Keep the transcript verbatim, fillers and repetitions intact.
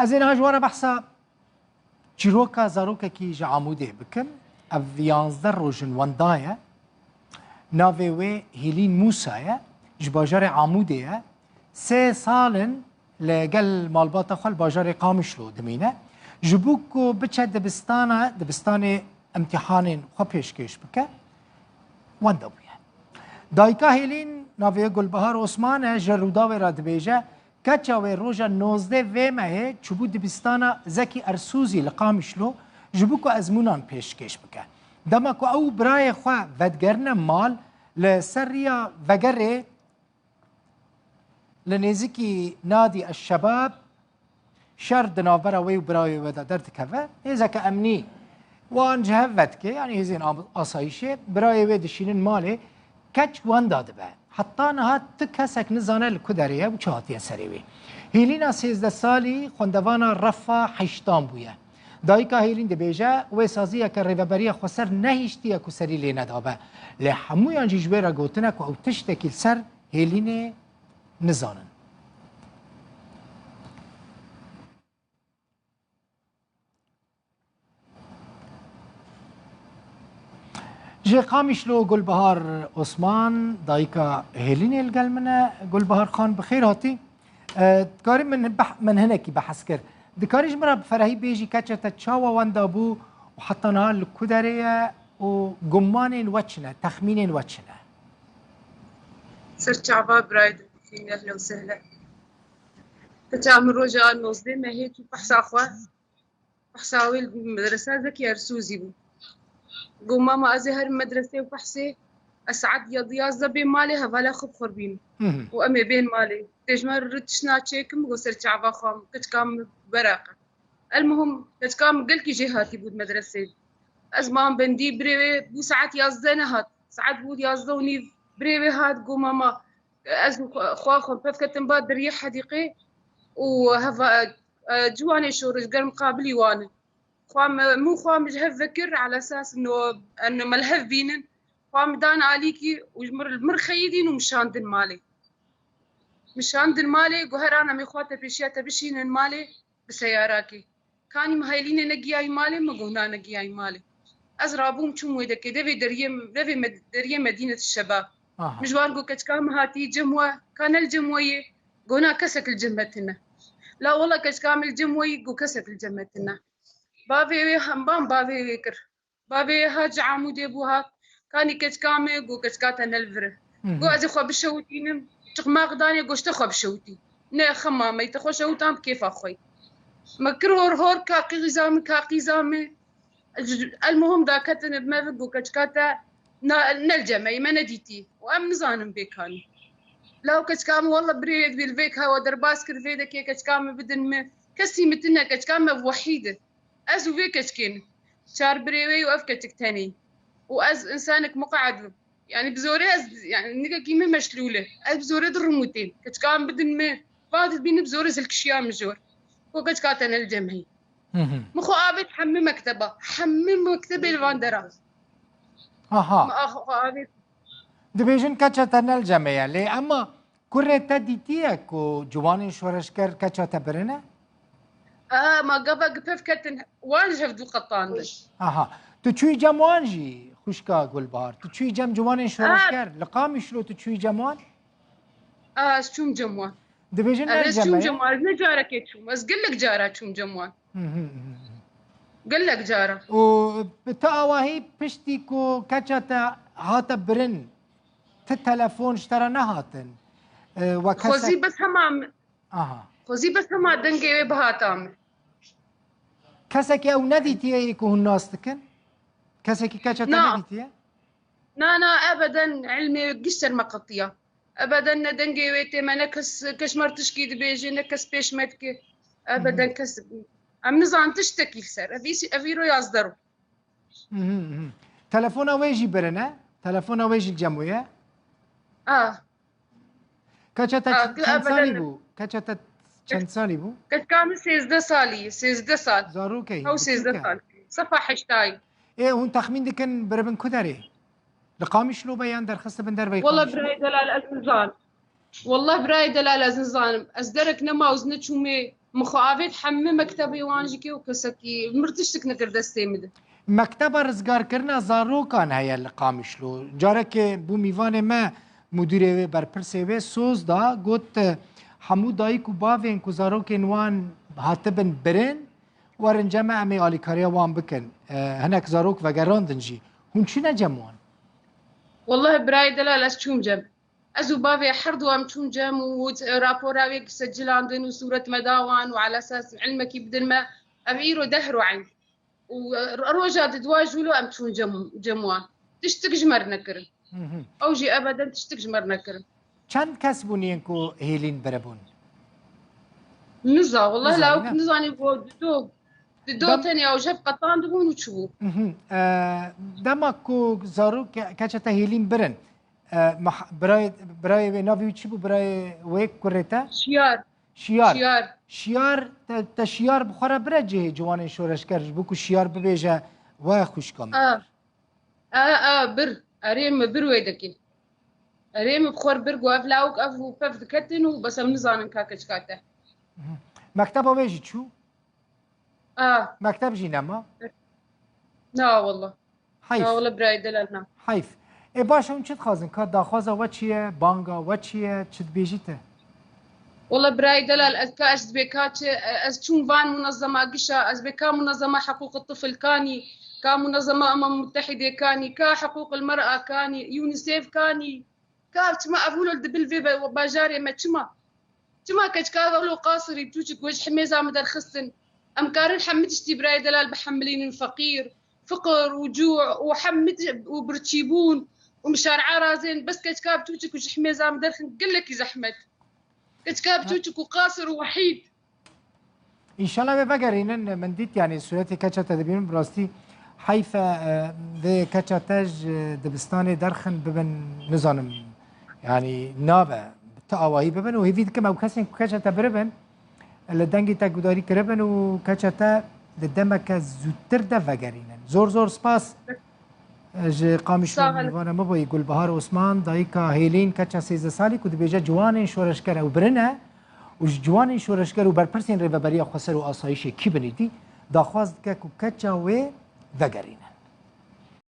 Ez ê niha ji we re behsa çîroka zarokekî ji Amûdê bikim. Ev yanzdeh roj in wenda ye. Navê wê Hêlîn Mûsa ye. Ji bajarê Amûdê ye. Sê sal in li gel malbata xwe li bajarê Qamişlo dimîne. Ji bo ku biçe dibistana, dibistanê imtîhanên xwe pêşkêş bike, wenda bûye. Dayika Hêlîn navê Gulbahar Osman e, ji Rûdawê re dibêje, keça wê roja nozdeh vê mehê çûbû dibistana Zekî Ersûzî li Qamişlo ji bo ku ezmûnan pêşkêş bike. Dema ku ew û birayê xwe vedigerine mal, li ser riya vegerê li nêzîkî Nadî Eşşebab şer di navbera wê û birayê wê de derdikeve. Hêzeke emnî wan ji hev vedike, yanî hêzên am-, asayîşê, birayê wê dişînin malê, keç wenda dibe. Heta niha tu kesek nizane li ku derê ye û çi hatiye serê wê. Hêlîna sêzdeh salî xwendevana refa heştan bûye. Dayika Hêlîn dibêje, wê saziyeke Rêveberiya Xweser nehiştiye ku serî lê nedabe. Lê hemûyan jî ji wê re gotine ku ew tiştekî li ser Hêlînê nizanin. Ji Qamişlo Gulbahar Osman, dayika Hêlînê li gel min e. Gulbahar Xan, bi xêr hatî. E, dikarî min beh-, min hinekî behs kir. Dikarî ji min re bi ferehî bêjî, keça te çawa wenda bû û heta niha li ku derê ye û gumanên we çi ne, texmînên we çi ne? Ser çava birayê din, ehlen û sehlen. Keça min roja nozdeh mehê çû behsa xwe. Behsa wê li medresa Zekî Ersûzî bû. Got, "Mama, ez ê herim medresê û behsê, ez saet ya-, yazdeh bêm malê, hevala xwe bi xwe re bînim. Hı hı. Û em ê bên malê." Tê ji me re tişt naçêkim, got, "Ser çava xwe, keçika min beraqe." El muhim, keçika min gelkî jêhatî bû di medresê. Ez mam bendî, birê wê bû saet yazdeh nehat. Saet bû yazdeh û nîv. Birê wê hat, got, "Mama, ez û xwe, xwe, xwe pev ketim ba deriyê hedîqê û heva, e, ciwanê şoreşger miqabilî wan in." Xwe me, min xwe min ji hev vekir, ala esas no, eno me li hev bînin. Xwe min dan alîkî û ji mir, mir xeyidîn û min şandin malê. Min şandin malê, got, "Her ana me xwe te pêşiya te bişînin malê bi seyarakê." Kanî min Hêlînê negiyayî malê, min got, "Na, negiyayî malê." Ez rabûm çûm wê dekê, devê deriyê, devê me-, deriyê Medînet Şebab. Aha. Min ji wan got, "Keçika min hatî cem we, ka ne li cem we yê?" Got, "Na, kesek li cem me tune." La wela keçika min li cem we yî, got, "Kesek li cem me tune." Bavê wê hemban bavê wê kir. Bavê wê hat ji Amûdê bû hat. "Kanî keçika min?" Got, "Keçika te ne li vir e." Hı hı. Got, "Ez ê xwe bişewitînim." Çiqmaq danê, got, "Ji te xwe bişewitî." "Ne, xema me, te xwe şewitand bi kêfa xwe." Me kir hor hor, "Ka qîza min, ka qîza min." El muhim daketin bi me ve, got, "Keçika te na-, ne li cem me ye, me nedîtî." Û em nizanin bê kanî. Law keçika min, wela birê wê dibê li vê ka we derbas kir, vê dekê keçika min bidin min. Kesî min tune, keçika min ev wehîd e. Ez û vê keçikê ne. Çar birê wê û ev keçik tenê. Û ez însanek muqeed bim. Yani bi zorê ez, yani nigekî min meşlûl e. Ez bi zorê dirim û têm. Keçika min bidin min. Va dibînim bi zorê zilkişiya min jor. Ku keçika te ne li cem heyî. Hı hı. Min xwe avêt hemî mekteba. Hemî mektebê li van dera. Aha. Min xwe avêt. Dibêjin keça te ne li cem heye. Lê ema Kurê te dîtiye ku ciwanên şoreşger keça te birine? Aha, ma gava gi pev ketin, wan ji hev dû qetandin. Aha. Tu çûyî cem wan jî, xwişka Gulbahar? Tu çûyî cem ciwanên şoreşger? Li Qamişlo tu çûyî cem wan? Aha, ez çûm cem wan. Dibêjin ne li cem heye? Ez çûm cem wan, ez ne carekê çûm. Ez gelek cara çûm cem wan. Hı hı hı hı. Gelek cara. Û bi tu awahî piştî ku keça te hate birin, ti telefon ji te re nehatin? E, we kesek- Xwezî bes hema min. Aha. Xwezî bes hema dengê wê bihata min. Kesekî ew nedîtiye yê ku hûn nas dikin? Kesekî keça te Na. nedîtiye? Na, na, ebeden ilmê wê giş ser me qetiya. Ebeden ne dengê wê tê me, ne kes, kes mer tişkî dibêje, ne kes pêş me dike. Ebeden Hı hı. kes, em nizanin tiştekî li ser. Ev îsî, ev îro yazdeh roj. Mhm, mhm. Telefona wê jî birine. Telefona wê jî li cem wê ye. Ah. Keça te Ah, çend salî bû? Keça te çend salî bû? Keçika min sêzdeh salî ye, sêzdeh sal. Zarokê, Ew sêzdeh biçûk e. Sal. Sefa heştayî. Ê, hûn texmîn dikin biribin ku derê? Li Qamişlo be yan derxistibin derveyî Qamişlo? Wela birayê delal ez nizanim. Wela birayê delal ez nizanim. Ez derek nema û ez neçûmê Min xwe avêt hemî mektebê wan jî kê û kesekî, min tiştik nekir destê min de. Mekteba rizgarkirina zarokan heye li Qamişlo. Carekê bû mîvanê me, mudîrê wê, berpirsê wê soz da, got, e, hemû dayik û bavên ku zarokên wan hatibin birin, werin cem me, em ê alîkariya wan bikin. E, hinek zarok vegerandin jî. Hûn çûne cem wan? Wallahi birayê delal, ez çûm cem. Ez û bavê her du em çûn cem û rapora wê secilandin û sûret me da wan û ala esas ilmekî bidin me. Ev îro deh ro eyn. Û roja di dua jûlo em çûn cem, cem wan. Tiştik ji me re nekirin. Ew jî ebeden tiştik ji me re nekirin. Çend kes bûn yên ku hêlîn biribûn? Niza, wallah lawik nizanî ku dido, dido tenê ew jev qetan dibûn û çi bû. Dema ku zarok ke-, keça te hêlîn birin, e, birayê, birayê wê navê wî çi bû? Birayê wê kurê te? Şiyar. Şiyar. Şiyar. Şiyar, te, te şiyar bi xwe re bire cihê ciwanên şoreşger ji bo ku şiyar bibêje we xwişka min. A, a, a, bir. Erê min bir wê dekê. Erê min bi xwe re bir got ev lawik ev û pev diketin û bes em nizanin ka keçika te. Mekteba wê jî çû? A. Mekteb jî nema? Na wallah. Heyf. Na wala birayê delal na. Heyf. Ê baş e, hûn çi dixwazin? Ka daxwaza we çi ye? Banga we çi ye? Çi dibêjî te? Wala birayê delal, ez ka ez dibê ka çi, ez çûm van munezema gişa, ez bê ka munezema heqûq tifil kanî, ka munezema Umem Mutehidê kanî, ka heqûq el mer'a kanî, UNICEF kanî. Ka çima ev wilo dibil vê be-, bajarê me çima? Çima keçika wilo qasirî çûçik wê ji himêza min derxistin? Em karin hemî tiştî birayê delal bihemilînin feqîr, fiqir û cû û hemî ti-, û birçîbûn û mişar'a razên bes keçika çûçik û ji himêza min derxin gelekî zehmet. Keçika çûçik û qasir û wehîd. Înşallah wê vegerînin, min dît, yanî sûretê keça te dibînim, bi rastî heyf e, e, vê keça te ji dibistanê derxin bibin, nizanim, yanî nabe, bi ti awayî bibin û hêvî dikim ew kesên ku keça te biribin, li dengê te gudarî kiribin û keça te di demeke zûtir de vegerînin. Zor zor spas. Ji Qamişlo mîvana me bûyî Gulbahar Osman, dayika Hêlîn, keça sêzdeh salî ku dibêje ciwanên şoreşger ew birine û ji ciwanên şoreşger û berpirsên Rêveberiya Xweser û Asayişê kî binêdî daxwaz dike ku keça wê vegerîne.